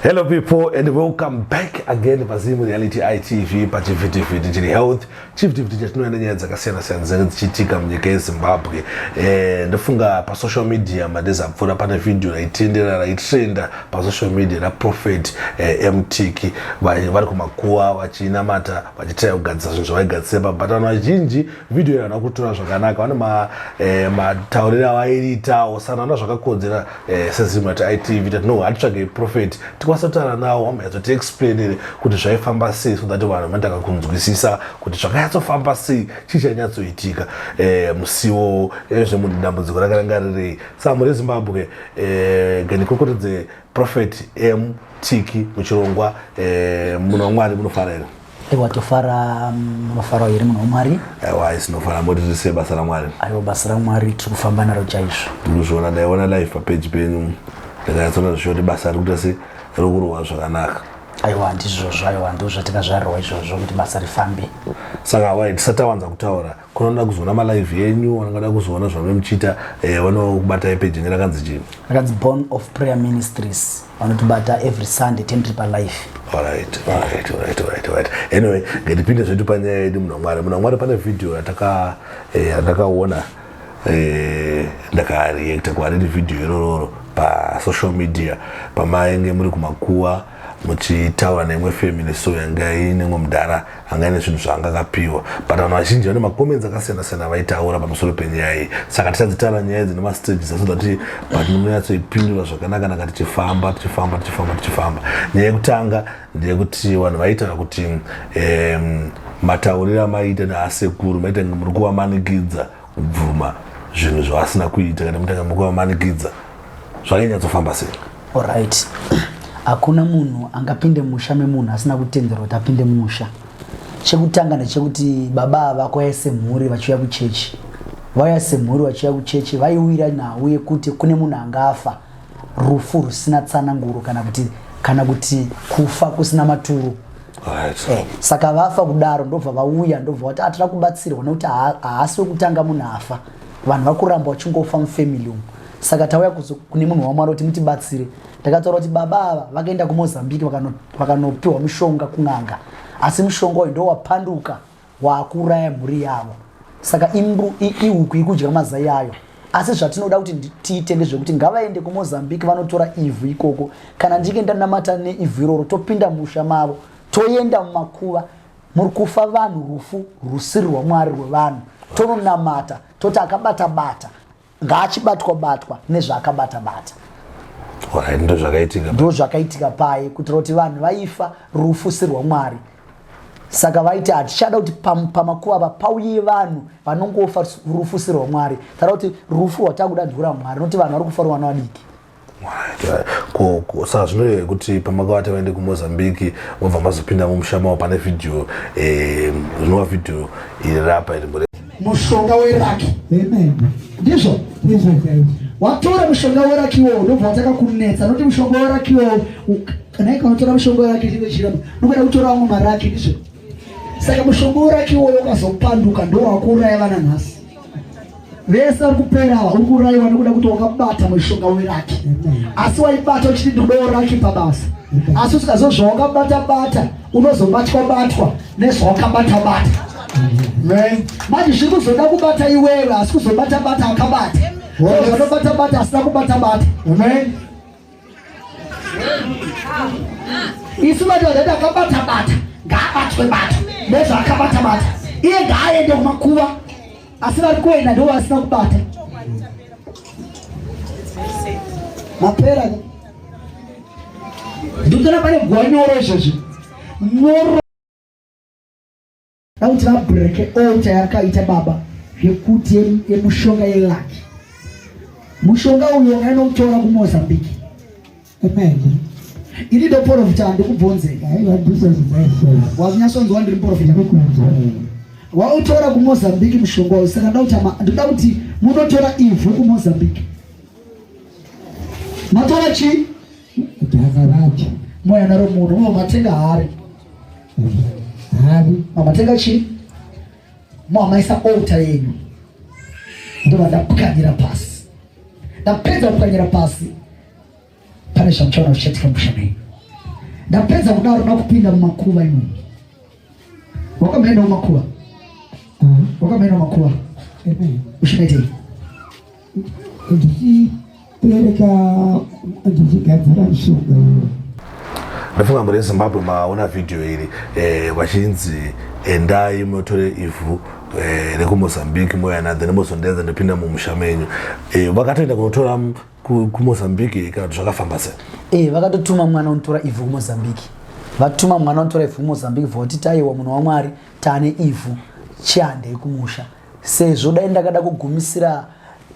Hello people and welcome back again paZim Reality ITV pachivhitivhiti chiri health chivhitivhiti chatinoenda nyaya dzakasiyana siyana dzinenge dzichiitika munyika yeZimbabwe. Ndofunga pasocial media madays apfuura pane video raitendera raitrenda pasocial media raProphet MTiki vari kumakuva vachinamata vachitaya kugadzisa zvinhu zvavaigadzisa but vanhu vazhinji video iri havana kutora zvakanaka vane matauriro avairiitawo saka vana zvakakodzera seZimrat ITV tati no, hatitsvage prophet tikwanisa kutaura nawo vamanyatsotiexplainere kuti zvaifamba sei so that vanhu vanotanga kunzwisisa kuti zvakanyatsofamba sei, chii chanyatsoitika musiwo zvemunhu dambudziko ranga ranga rirei. Saka mhuri yeZimbabwe, gendikokorodze Prophet M Tiki muchirongwa. Munhu waMwari, munofara here? Aiwa, tofara. Munofarawo here, munhu waMwari? Aiwa, isinofara. Motirise basa raMwari? Aiwa, basa raMwari tiri kufamba naro chaizvo. Ndikuzviona, ndaiona live papeji penyu, ndakanyatsoona zvisho kuti basa riri kuita se riri kurohwa zvakanaka. Aiwa, ndizvozvo. Aiwa, ndo zvatikazvarirwa izvozvo, kuti basa rifambe. Saka wai tisati tawanza kutaura, kunoda kuzoona malive yenyu, vanongada kuzoona zvamunenge muchiita, vanokubatai peji yenyu rakanzi chii? Rakanzi Born of Prayer Ministries. Vanotibata every Sunday 10 triple life. Alright. Anyway, ngatipinde zvedu panyaya yedu, munhu waMwari. Munhu waMwari, pane vhidhiyo yatakaona, ndakareacta kwariri vhidhiyo irororo pasocial media pamainge muri kumakuva muchitaura neimwe family, so yanga ine mwe mudhara anga ine zvinhu zvaanga akapiwa, but vanhu vazhinji vane macomments akasiyana siyana vaitaura pamusoro penyaya iyi. Saka tichadzitaura nyaya idzi nemastages so that patinonyatsoipindura zvakanaka naka tichifamba, tichifamba, tichifamba, tichifamba. Nyaya yekutanga ndeyekuti vanhu vaitaura kuti matauriro amaita naasekuru maita kunge muri kuvamanikidza kubvuma zvinhu zvavasina kuita, kana mutanga muri kuvamanikidza. Zvakanyatsofamba sei? Alright, hakuna munhu angapinde musha memunhu asina kutenderwa kuti apinde mumusha. Chekutanga ndechekuti baba ava vakauya semhuri vachiuya kuchechi. Vauya semhuri vachiuya kuchechi, vaiwira nhau yekuti kune munhu angafa rufu rusina tsananguro, kana kuti kufa kusina maturo. Saka vafa kudaro, ndobva vauya, ndobva vati atira kubatsirwa nekuti haasi wekutanga munhu afa. Vanhu vari kuramba vachingofa mufamily umu, saka tauya kune munhu waMwari kuti mutibatsire. Ndakataura kuti baba ava vakaenda kuMozambique vakanopiwa mushonga kun'anga, asi mushonga uyu ndo wapanduka waakuuraya mhuri yavo. Saka ihuku iri kudya mazai ayo. Asi zvatinoda kuti tiite ndezvekuti ngavaende kuMozambique vanotora ivhu ikoko. Kana ndinge ndanamata neivhu iroro, topinda musha mavo, toenda mumakuva muri kufa vanhu rufu rusiri rwaMwari, rwevanhu, tononamata, toti akabata bata ngaachibatwa batwa nezvaakabata bata. Alright, ndo zvakaitika. Ndo zvakaitika paye, kuitira kuti vanhu vaifa rufu sirwaMwari. Saka vaiti hatichada kuti pamakuva apa pauye vanhu vanongofa rufu sirwaMwari. Tara kuti rufu rwatakuda ndurwamwari, nokuti vanhu vari kufa ruvana vadiki. Right. Saka zvinoreva kuti pamakavati vaende kuMozambique, vobva mazopinda mumusha mavo, pane vhidhiyo, rinova vhidhiyo iri rapa iri muri Mushonga weluck. Amen. Ndizvo. Ndizvo chaizvo. Watora mushonga weluck iwowo, ndobva wataka kunetsa, nokuti mushonga weluck iwowo, kana ikanotora mushonga weluck chinge chiramba nokuda kutora vamwe maluck. Ndizvo. Saka mushonga weluck iwowo ukazopanduka, ndo wakuuraya vana nhasi vese vari kupera ava. Uri kuurayiwa nekuda kuti wakabata mushonga weluck, asi waibata uchiti ndikudawo luck pabasa, asi usikaziva zvawakabata bata, unozobatwa batwa nezvawakabata bata. Amen. Manje zviri kuzoda kubata iwewe, asi kuzobata bata akabata zvanobata bata asina kubata bata. Amen. Isu vati vadati akabata bata ngaabatwe batwa nezvaakabata bata. Iye ngaaende kumakuva, asi vari kuenda ndo vasina kubata. Mapera ndikutoona pane guva nyoro izvozvi nyoro dakuti vabreak altar yakaita baba zvekuti yemushonga yeluck. Mushonga uyu wakaenda kuMozambique. Amen. Ini ndoprofita, handikubvunze. Aiwa, ndizvo chaizvo. Wakunyatsonzwa ndiri muprofita. Ndikunzwa. Wautora kuMozambique mushonga uyu. Saka ndoda kuti munotora ivhu kuMozambique. Matora chii? Dhaka racho. Moya naro muno umo matenga hari. Hari. Mamatenga chii? Moamaisa altar yenyu, ndobva ndapwanyira pasi. Ndapedza kupwanyira pasi, pane zvamuchaona zvichaitika musha menyu. Ndapedza kudaro ndakupinda mumakuva imomo. Wakamboenda mumakuva? Wakamboenda mumakuva? Uchinoitei? Ndichipereka, ndichigadzira mishonga. Ndafunga mhuri yeZimbabwe maona vhidhiyo iri vachinzi endai mutore ivhu rekuMozambique mouya then mozondenza ndopinda mumusha menyu. Vakatoenda kunotora kuMozambique kana kuti zvakafamba sei? Vakatotuma mwana unotora ivhu kuMozambique. Vatuma mwana unotora ivhu kuMozambique voti taiwa munhu waMwari taane ivhu chihandei kumusha. Sezvo dai ndakada kugumisira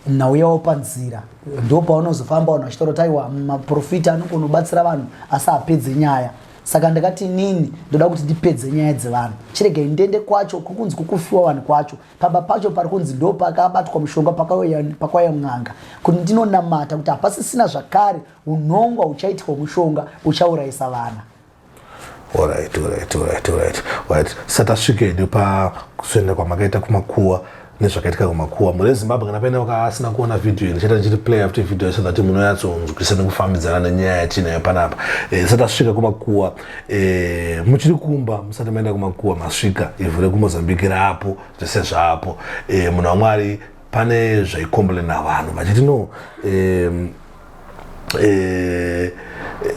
nhau yavo panzira ndo paunozofamba vanhu vachitaura kuti aiwa maprofita anokonobatsira vanhu asi apedze nyaya. Saka ndakati inini ndoda kuti ndipedze nyaya dzevanhu, chiregai ndende kwacho kukunzi kukufiwa vanhu kwacho pamba pacho pari kunzi ndo pakabatwa mushonga pakauya n'anga kuti ndinonamata kuti hapasisina zvakare unhongwa huchaitika mushonga uchaurayisa vana. Alright. Saka tasvika hedu pakuzoenda kwamakaita kumakuwa nezvakaitika kumakuwa. Mhuri yeZimbabwe, kana paine asina kuona vhidhiyo, ndichaita ndichiti play after video so that munonyatsonzwisa nekufambidzana nenyaya yatinayo panapa. Saka tasvika kumakuwa, muchiri kumba musati maenda kumakuwa, masvika ivhu rekuMozambique rapo, zvese zvapo. Munhu waMwari, pane zvaikomplaina vanhu vachiti no,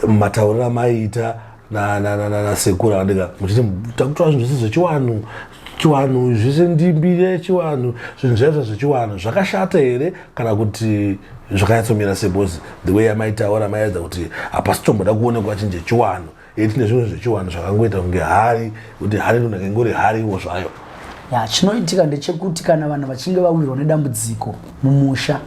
matauriro amaiita nasekuru andika muchiti takutora zvinhu zvese zvechiwanhu, chiwanhu zvese, ndimbi yechiwanhu, zvinhu zvaizvo zvechiwanhu zvakashata here kana kuti zvakanyatsomira sei? Because the way amaitaura maiedza kuti hapasi tomboda kuonekwa chinhu chechiwanhu, tine zvimwe zvechiwanhu zvakangoita kunge hari, kuti hari ndonaka ingori hariwo zvayo. Ya, chinoitika ndechekuti kana vanhu vachinge vawirwa nedambudziko mumusha,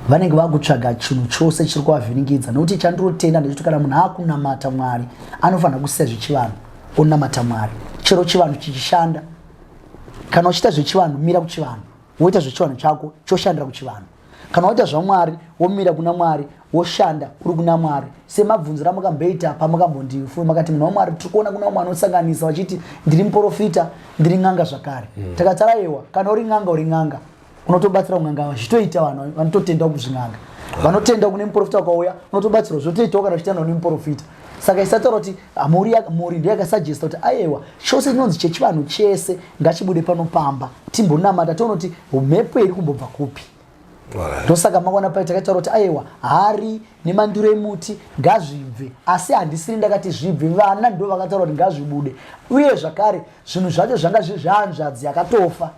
vanenge vakutsvaga chinhu chose chiri kuvavhiringidza, nekuti chandinotenda ndechekuti kana munhu akunamata Mwari anofanira kusiya zvechivanhu onamata Mwari. Chero chivanhu chichishanda, kana uchiita zvechivanhu mira kuchivanhu, woita zvechivanhu chako choshandira kuchivanhu. Kana waita zvaMwari womira kuna Mwari, woshanda uri kuna Mwari. Semabvunzo ramakamboita pamakambondifu makati, munhu waMwari, tiri kuona kuna vamwe vanosanganisa vachiti ndiri muprofita, ndiri n'anga zvakare. Takatarayiwa, kana uri n'anga uri n'anga, unotobatsira kun'anga, zvitoita. Vanhu vanototenda kuzvin'anga, vanotenda kune muprofita, ukauya unotobatsirwa, zvotoitawo kana uchitenda kune muprofita. Saka isataura kuti mhuri ndiyo yakasuggesta kuti aiwa, chose chinonzi chechivanhu chese ngachibude panopamba, timbonamata tione kuti mhepo iri kumbobva kupi. Ndosaka makaona pai takataura kuti aiwa, hari nemandiro emuti ngazvibve, asi handisiri ndakati zvibve, vana ndo vakataura kuti ngazvibude. Uye zvakare zvinhu zvacho zvanga zviri zvehanzvadzi yakatofa,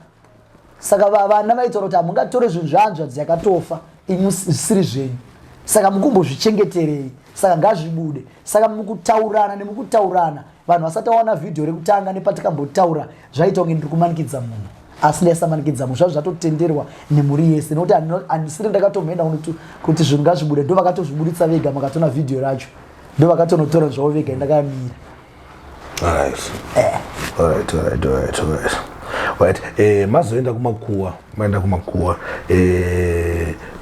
saka vana vaitaura kuti hamungatore zvinhu zvehanzvadzi yakatofa imwi zvisiri zvenyu, saka mukumbozvichengeterei? Saka ngazvibude. Saka mukutaurana nemukutaurana, vanhu vasati vaona vhidhiyo rekutanga nepatikambotaura, zvaita kunge ndiri kumanikidza munhu, asi ndaisamanikidza munhu, zvazvo zvatotenderwa nemhuri yese, nekuti handisiri ndakatomboenda kuti zvinhu ngazvibude, ndo vakatozvibuditsa vega. Makatoona vhidhiyo racho, ndo vakatonotora zvavo vega, ndakamira. Alright. Mazoenda kumakuwa, maenda kumakuwa,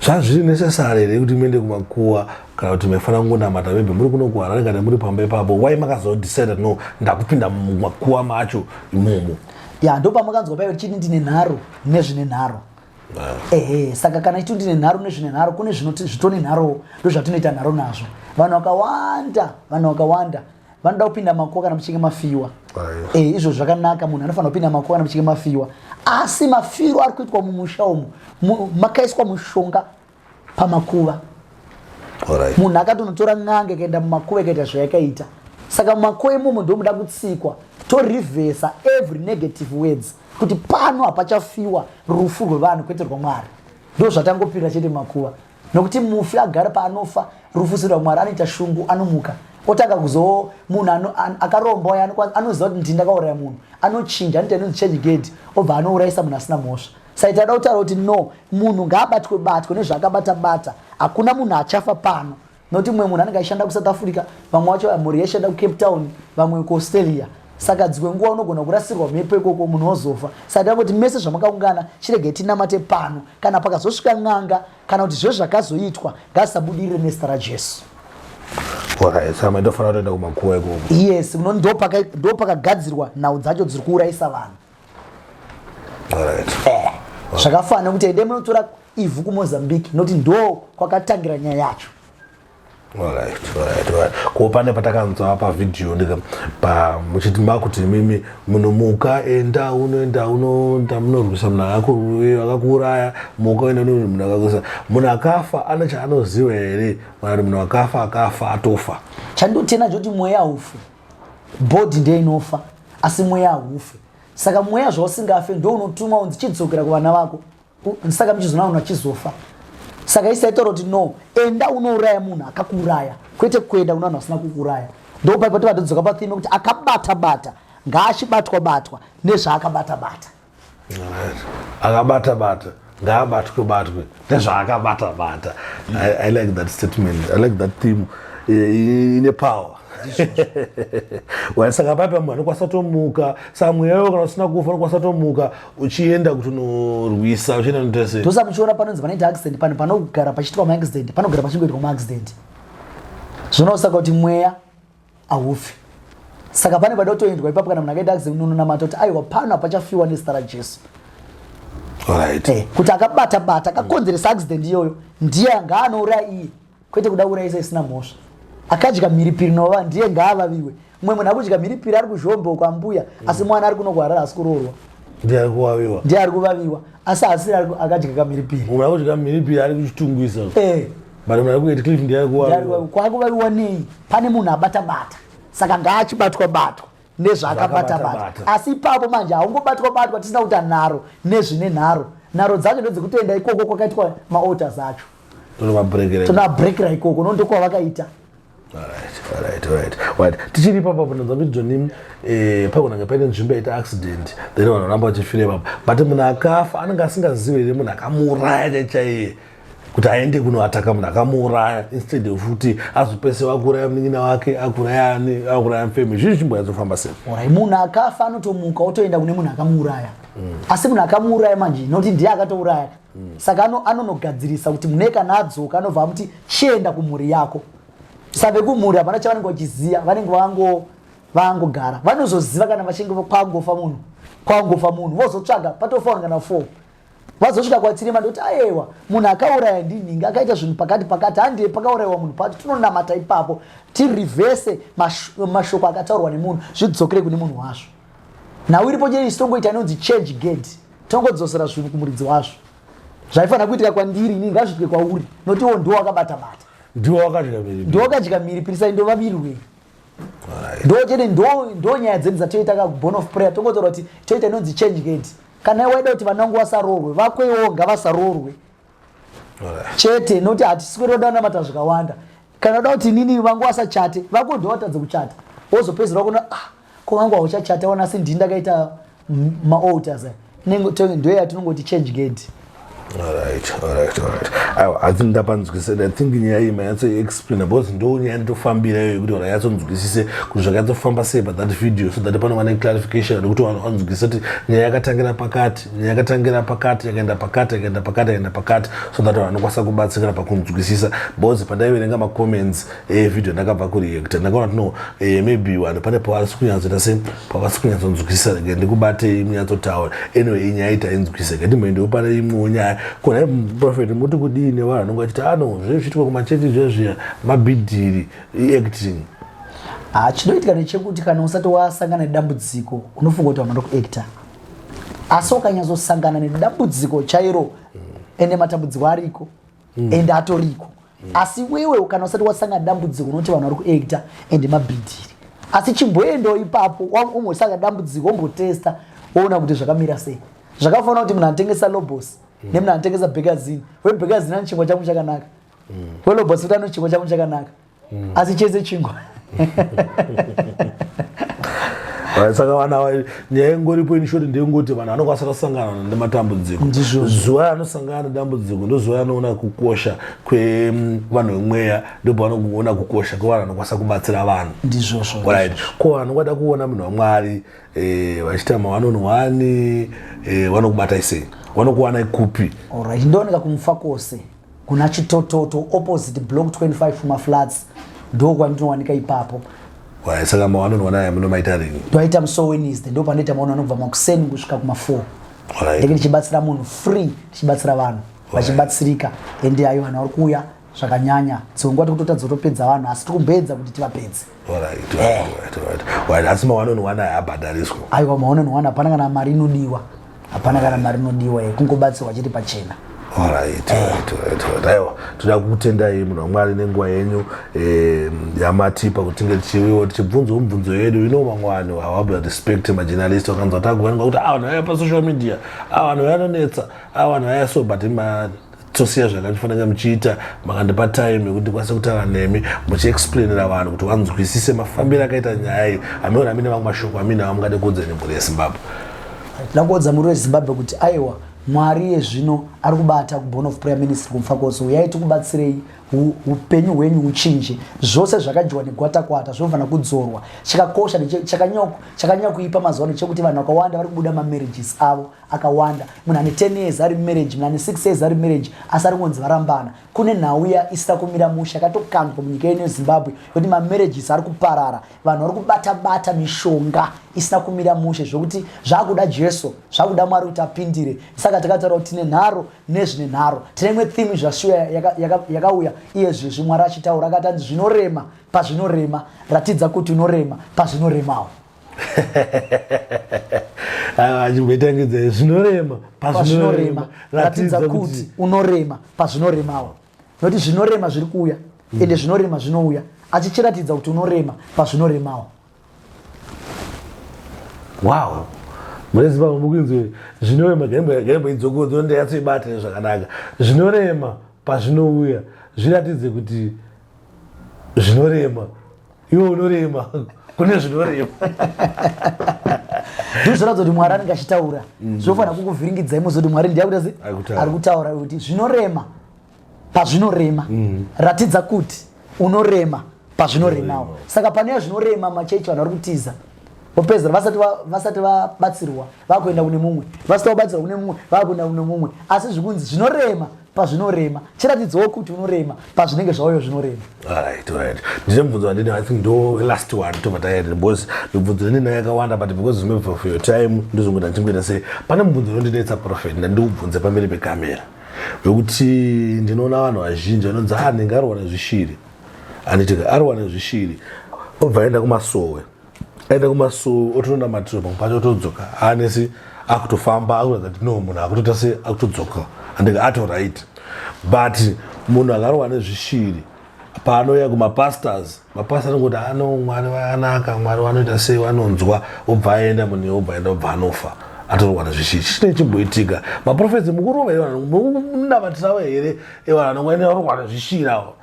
zvazviri necessary here kuti muende kumakuwa kana kuti maifanira kungonamata maybe muri kuno kuHarare kana muri pamba ipapo? Why makazodecide, no, ndakupinda mumakuwa macho imomo? Ya, ndo pamakanzwa paivo chiti ndine nharo nezvine nharo. Ehe, saka kana ichiti ndine nharo nezvine nharo, kune zvinoti zvitone nharowo, ndo zvatinoita nharo nazvo. Vanhu vakawanda, vanhu vakawanda vanoda kupinda makuwa kana muchinge mafiwa. Izvo zvakanaka, munhu anofanira kupinda makuwa kana muchinge mafiwa, asi mafiro ari kuitwa mumusha umu, makaiswa mushonga pamakuva. Munhu akatonotora n'anga ikaenda mumakuva ikaita zvayakaita, saka mumakuva imomo ndomuda kutsikwa, torivhesa every negative words kuti pano hapachafiwa rufu rwevanhu kwete rwaMwari. Ndo zvatangopira chete mumakuva, nokuti mufi agara paanofa rufu sirwa Mwari anoita shungu, anomuka otanga kuzo munhu akaromba uya anoziva kuti ndini ndakauraya munhu, anochinja, anoita inonzi change gate, obva anourayisa munhu asina mhosva. Saka tada kutaura kuti no, munhu ngaabatwe batwe nezvaakabata bata, hakuna munhu achafa pano, nokuti mumwe munhu anenge achishanda kuSouth Africa, vamwe vacho mhuri yaishanda kuCape Town, vamwe kuAustralia, saka dzimwe nguva unogona kurasirwa mhepo ikoko, munhu ozofa. Saka tangoti mese zvamakaungana chiregai tinamate pano, kana pakazosvika n'anga kana kuti zve zvakazoitwa ngazvisabudirire nezita raJesu. Alright, saka maitofanira kutoenda kumakuwa ikoko. Yes, ndo pakagadzirwa nhau dzacho dziri kuurayisa vanhu. Zvakafanana kuti ende munotora ivhu kuMozambique, nokuti ndo kwakatangira nyaya yacho. Alright, alright, alright. Ko pane patakanzwa pavhidhiyo ndika pa muchiti makuti imimi munomuka enda unoenda unoenda munorwisa munhu akakuuraya muka uenda unorwisa munhu akakuuraya. Munhu akafa ane chaanoziva here kana kuti munhu akafa akafa atofa? Chandotenda choti mweya haufe, body ndiyo inofa asi mweya haufe. Saka mweya zvausingafe ndo unotumwa unzi chidzokera kuvana vako. Saka muchizoona vanhu vachizofa. Saka isi taitaura kuti no, enda unouraya munhu akakuuraya, kwete kuenda kuna vanhu vasina kukuuraya. Ndopaipa tobva todzoka patheme kuti akabata bata ngaachibatwa batwa nezvaakabata bata. Akabata bata ngaabatwe batwe nezvaakabata bata. I like that statement. I like that theme. Ine power. Well, saka paipa munhu anokwanisa tomuka saka mweya iwo kana usina kufa unokwanisa tomuka uchienda kuti unorwisa uchienda unoita sei ndosa muchiona panonzi panoita accident pano panogara pachiitwa maaccident panogara pachingoitwa maaccident zvinosaka kuti mweya haufi saka pane pada kutoendwa ipapo kana munhu akaita accident unonamata kuti aiwa pano hapachafiwa nezita rajesu. Alright. Kuti akabata bata akakonzeresa accident iyoyo ndiye ngaanouraya iye, kwete kuda kuurayisa isina mhosva. Akadya mhiripiri nova ndiye ngaavaviwe. Mumwe munhu akudya mhiripiri ari kuzhombe uko ambuya, asi mwana ari kuno kuHarare asi kuroorwa. Ndiye ari kuvaviwa. Ndiye ari kuvaviwa asi asiri akadya kamhiripiri. Mumwe akudya mhiripiri ari kuChitungwiza. But munhu ari kuHatcliffe ndiye ari kuvaviwa. Kwakuvaviwa nei? Pane munhu abata bata. Saka ngaachibatwa batwa nezvaakabata bata. Asi ipapo manje haungobatwa batwa tisina kuita nharo nezvine nharo. Nharo dzacho ndedzekutoenda ikoko kwakaitwa maaltars acho. Tonovabrekera ikoko nondokwavakaita. Tichiri ipapo apo ndanzwa kuti Johnny, pakunanga paine nzvimbo yaita accident then vanhu varamba vachifira ipapo, but munhu akafa anenge asingazivi here munhu akamuuraya chaiye kuti aende kunoataka munhu akamuuraya instead of kuti azopese vakuuraya munin'ina wake akuuraya ani akuuraya mufemi zvinhu chimboyatsofamba sei? Alright, munhu akafa anotomuka otoenda kune munhu akamuuraya. Asi munhu akamuuraya manje nokuti ndiye akatouraya. Saka anonogadzirisa kuti mune kana adzoka anobva amuti chienda kumhuri yako. Saka vekumhuri hapana chavanenge vachiziva, vanenge vangogara. Vanozoziva kana vachinge kwangofa munhu, kwangofa munhu vozotsvaga patofa vanhu kana 4. Vazosvika kwaTsirima ndoti ayewa munhu akauraya ndinhingi akaita zvinhu pakati pakati handiye pakaurayiwa munhu pacho tinonamata ipapo tirivhese mashoko akataurwa nemunhu zvidzokere kune munhu wazvo. Nhau iripo chete isu tongoita inonzi change gate, tongodzosera zvinhu kumuridzi wazvo. Zvaifanira kuitika kwandiri inini ngazviitike kwauri nokuti iwo ndiwo wakabata bata. Ndiwo wakadya mhiripiri. Ndiwo wakadya mhiripiri saka ndovavirwei. Ndo chete ndo nyaya dzedu dzatoita ka bone of prayer tongotaura kuti toita inonzi change gate. Kana iwe waida kuti vana vangu vasaroorwe, vako iwewo ngavasaroorwe. Chete nokuti hatisi kuda kunamata zvakawanda. Kana uda kuti inini vangu vasachate, vako ndiwo watadza kuchata. Wozopedzera kuona ko vangu hauchachata wana asi ndini ndakaita maaltars aya. Ndiyo yatinongoti change gate. Aiwa, I think ndapanzwisisa. I think nyaya iyi manyatsoexplaina because ndo nyaya ndotofambira iyoyo yekuti vanhu vanyatsonzwisise kuti zvakanyatsofamba sei pa that video so that panova neclarification nekuti vanhu vanzwisise kuti nyaya yakatangira pakati, nyaya yakatangira pakati, yakaenda pakati, yakaenda pakati, yakaenda pakati so that vanhu vanokwanisa kubatsirana pakunzwisisa because pandaiverenga macomments evideo ndakabva kureacta ndakaona kuti no, maybe vanhu pane pavasi kunyatsoita se pavasi kunyatsonzwisisa rega ndikubatei munyatsotaura. Anyway, inyaya itainzwisisa rega ndimboendewo pane imwewo nyaya. Kona prophet muti kudii nevanhu vanonge vachiti ano zve zvichiitwa kumachechi zvezviya mabhidhiri iacting? Chinoitika ndechekuti kana usati wasangana nedambudziko unofunga kuti vanhu vari kuacta, asi ukanyatsosangana nedambudziko chairo ende matambudziko ariko ende atoriko. Asi iwewe kana usati wasangana nedambudziko unoti vanhu vari kuacta ende mabhidhiri, asi chimboendawo ipapo umbosangana nedambudziko wombotesta woona kuti zvakamira sei. Zvakafanana kuti munhu anotengesa lobos nemunhu anotengesa bekazini, webekazini ane chingwa changu chakanaka, welobos kuti ane chingwa changu chakanaka, asi chese chingwa. Saka vana nyaya ingoripo in short ndeyekuti vanhu vanokwanisa kusangana nematambudziko. Ndizvozvo. Zuva ranosangana nedambudziko ndozuva ranoona kukosha kwevanhu vemweya, ndopavanoona kukosha kwevanhu vanokwanisa kubatsira vanhu. Ndizvozvo. Right. Ko vanhu vanoda kuona munhu waMwari vachiita ma1 on 1, vanokubatai sei? Vanokuwanai kupi? Alright, ndooneka kuMufakose kuna Chitototo opposite block 25 maflats, ndo kwandinowanika ipapo. Right, saka ma1 on 1 aya munomaita rini? Ndoaita musi weWednesday, ndo panoita ma1 anobva makuseni kusvika kuma4. Ndenge ndichibatsira munhu free, ndichibatsira vanhu vachibatsirika, ende ayo vanhu vari kuuya Zvakanyanya, dzimwe nguva tikutotadza kutopedza vanhu, asi tikumboedza kuti tivapedze. Alright, asi ma one on one aya abhadhariswa? Aiwa, ma one on one hapana kana mari inodiwa, hapana kana mari inodiwa, kungobatsirwa chete pachena. Alright, aiwa, toda kukutendai, munhu waMwari, nenguva yenyu yamatipa kuti tinge tichiuyawo tichibvunzawo mibvunzo yedu ino. Vamwe vanhu havabe respect majournalist, vakanzwa takuvanika kuti a vanhu vaya pasocial media, a vanhu vanonetsa, a vanhu vaya. So but tosiya zvakatifanira muchiita, makandipa time yekuti ndikwanise kutaura nemi muchiexplainira vanhu kuti vanzwisise mafambiro akaita nyaya iyi. Hamiona amine vamwe mashoko amine avamungade kuudza nemhuri yeZimbabwe? Tinoda kuudza mhuri weZimbabwe kuti aiwa, Mwari yezvino ari kubata kuBorn of Prayer Ministry kuMufakose. Uyai tikubatsirei, upenyu hwenyu huchinje. Zvose zvakadyiwa negwatakwata zvinofanira kudzorwa. Chakakosha, chakanyanya kuipa mazuva ano chekuti vanhu vakawanda vari kubuda mamarriages avo akawanda. Munhu ane 10 years ari mumarriage, munhu ane 6 years ari mumarriage, asi ari kungonzi varambana. Kune nhau ya isina kumira mushe yakatokandwa munyika yedu yeZimbabwe yekuti mamarriages ari kuparara. Vanhu vari kubata-bata mishonga isina kumira mushe, zvokuti zvakuda Jesu, zvakuda Mwari kuti apindire. Saka takataura kuti tine nharo nezvine nharo. Tine imwe theme zvashuya yakauya iye zvezvi, Mwari achitaura akati, anzi, "Zvinorema pazvinorema, ratidza kuti unorema pazvinoremawo." Achimboitangidza, "Zvinorema pazvinorema, ratidza kuti unorema pazvinoremawo," nokuti zvinorema zviri kuuya, ende zvinorema zvinouya, achichiratidza kuti unorema pazvinoremawo. Wow, mune Zimbabwe mukunzwe, zvinorema gaimboidzokodzo ndeyatsoibata zvakanaka. Zvinorema pazvinouya, zviratidze kuti zvinorema, iwe unorema kune zvinorema. Ndozviratidza kuti Mwari anenge achitaura. Zvinofanira kukuvhiringidzai muzoti Mwari ndiye akuita se Ari kutaura. Ari kutaura kuti zvinorema pazvinorema, ratidza kuti unorema pazvinoremawo. Saka pane zvinorema, machechi vanhu vari kutiza, vopedzera vasati vabatsirwa vakuenda kune mumwe, vasati vabatsirwa kune mumwe vakuenda kune mumwe. Asi zvikunzi zvinorema pazvinorema, chiratidzawo kuti unorema pazvinenge zvauyo zvinorema. Alright, ndine mubvunzo wandine, I think ndo last one, tobva taenda, because mibvunzo ndinayo yakawanda, but because remember for your time, ndozongoita ndichingoita sei. Pane mubvunzo unondinetsa, prophet, ndandikubvunze pamberi pekamera, wekuti ndinoona vanhu vazhinji vanonzi a ndinge arwa nezvishiri, anditika arwa nezvishiri, obva aenda kumasowe, aenda kumasowe otononamatiro, pamwe pacho otodzoka anesi akutofamba, akuratidza kuti no, munhu akutoita se akutodzoka, andika ato right. But munhu akarwa nezvishiri paanouya kumapastors, mapastor anongoti ano Mwari vakanaka, Mwari vanoita sei, vanonzwa, obva aenda munhu, obva aenda, obva anofa atorwa nezvishiri. Chine chimboitika, maprofets mukurova here vanhu, munamatirawo here evanhu vanongoenda varorwa nezvishiri avo?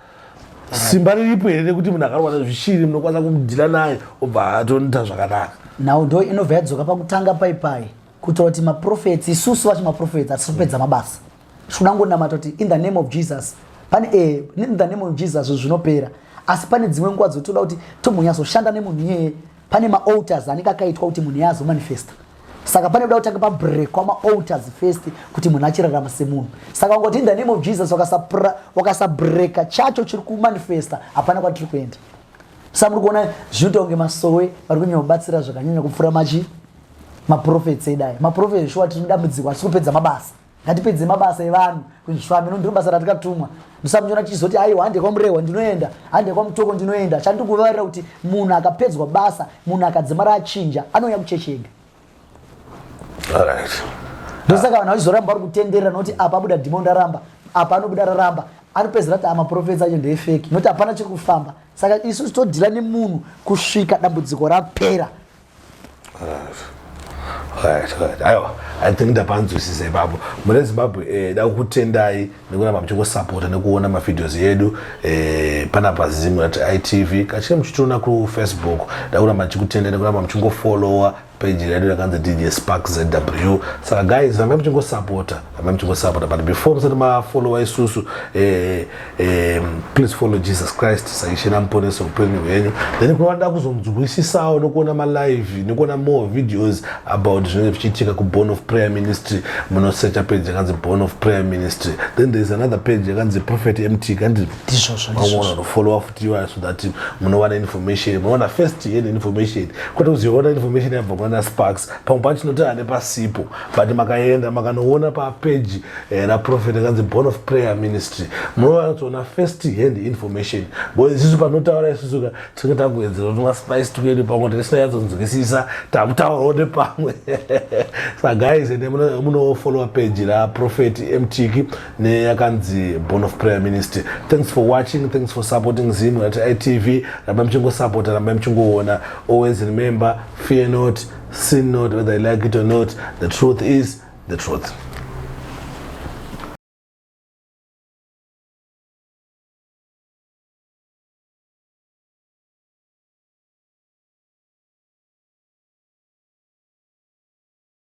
Simba riripo here rekuti munhu akarwa nezvishiri munokwanisa kumudhila naye obva atonoita zvakanaka? Nhau ndo inobva yadzoka pakutanga paipai, kutaura kuti maprofets, isusu vacho maprofets hatisi kupedza mabasa. Tinoda ngonamata kuti in the name of Jesus, pane in the name of Jesus zvinopera, asi pane dzimwe nguva dzotoda kuti tombonyatsoshanda nemunhu iyeye. Pane maaltars anenge akaitwa kuti munhu iye azomanifesta, saka pane kuda kutanga pabreakwa maaltars first kuti munhu achirarama semunhu. Saka ungoti in the name of Jesus, wakasabreaka chacho chiri kumanifesta, hapana kwatiri kuenda. Saka muri kuona zvinoita kunge masowe vari kunyanya kubatsira zvakanyanya kupfuura machi maprofets edu aya. Maprofets shuwa tiri mudambudziko, hatisi kupedza mabasa. Ngatipedze mabasa evanhu kuzvifambi, ndiro basa ratikatumwa. Musamunyora tichizoti aiwa, hande kwaMurehwa ndinoenda, hande kwaMutoko ndinoenda. Chandiri kuvarira kuti munhu akapedzwa basa, munhu akadzimara achinja, anouya kuchechi ega. Ndosaka vanhu vachizoramba vari kutenderera, nokuti apa abuda dhimoni raramba, apa anobuda raramba, anopedzera kuti amaprofets acho ndeefake, nokuti hapana chiri kufamba. Saka isusu todhila nemunhu kusvika dambudziko rapera. Right. Aiwa, I think ndapanzwisisa ipapo. Mune Zimbabwe, da kukutendai nekuramba muchingosapota nekuona mavideos edu panapa Zim at ITV, kachine muchitiona kuFacebook. Da kuramba ndichikutendai nekuramba muchingofollowa page redu rakanzi DJ Spark ZW. Saka guys, rambai muchingosapota, rambai muchingosapota. But before musati mafollowa isusu, please follow Jesus Christ saIshe namuponesi upenyu hwenyu. Then kuvada kuzonzwisisawo nekuona malive nekuona more videos about zvinenge zvichiitika kuBorn of Prayer Ministry. Munosearcha page yakanzi Born of Prayer Ministry. Then there is another page yakanzi Prophet MT kandi. Ndizvozvo. Vamwe Ndizvozvo. vanofollowa futi iwayo so that munowana information, munowana first hand information, kwete kuzoona information yabva kunana Sparks. Pamwe pacho tinotaura nepasipo, but makaenda makanoona papage raProphet yakanzi Born of Prayer Ministry, munowana first hand information, because isusu panotaura isusu ka tinenge takuwedzera kuti maspice twedu pamwe tisina yatsonzwisisa, takutaurawo nepamwe. Saka guys, ende munofollowa page raProphet Mtiki neyakanzi Born of Prayer Ministry. Thanks for watching, thanks for supporting Zim Reality ITV. Rambai muchingosapota, rambai muchingoona. Always remember, fear not, sin not, whether you like it or not, the truth is the truth.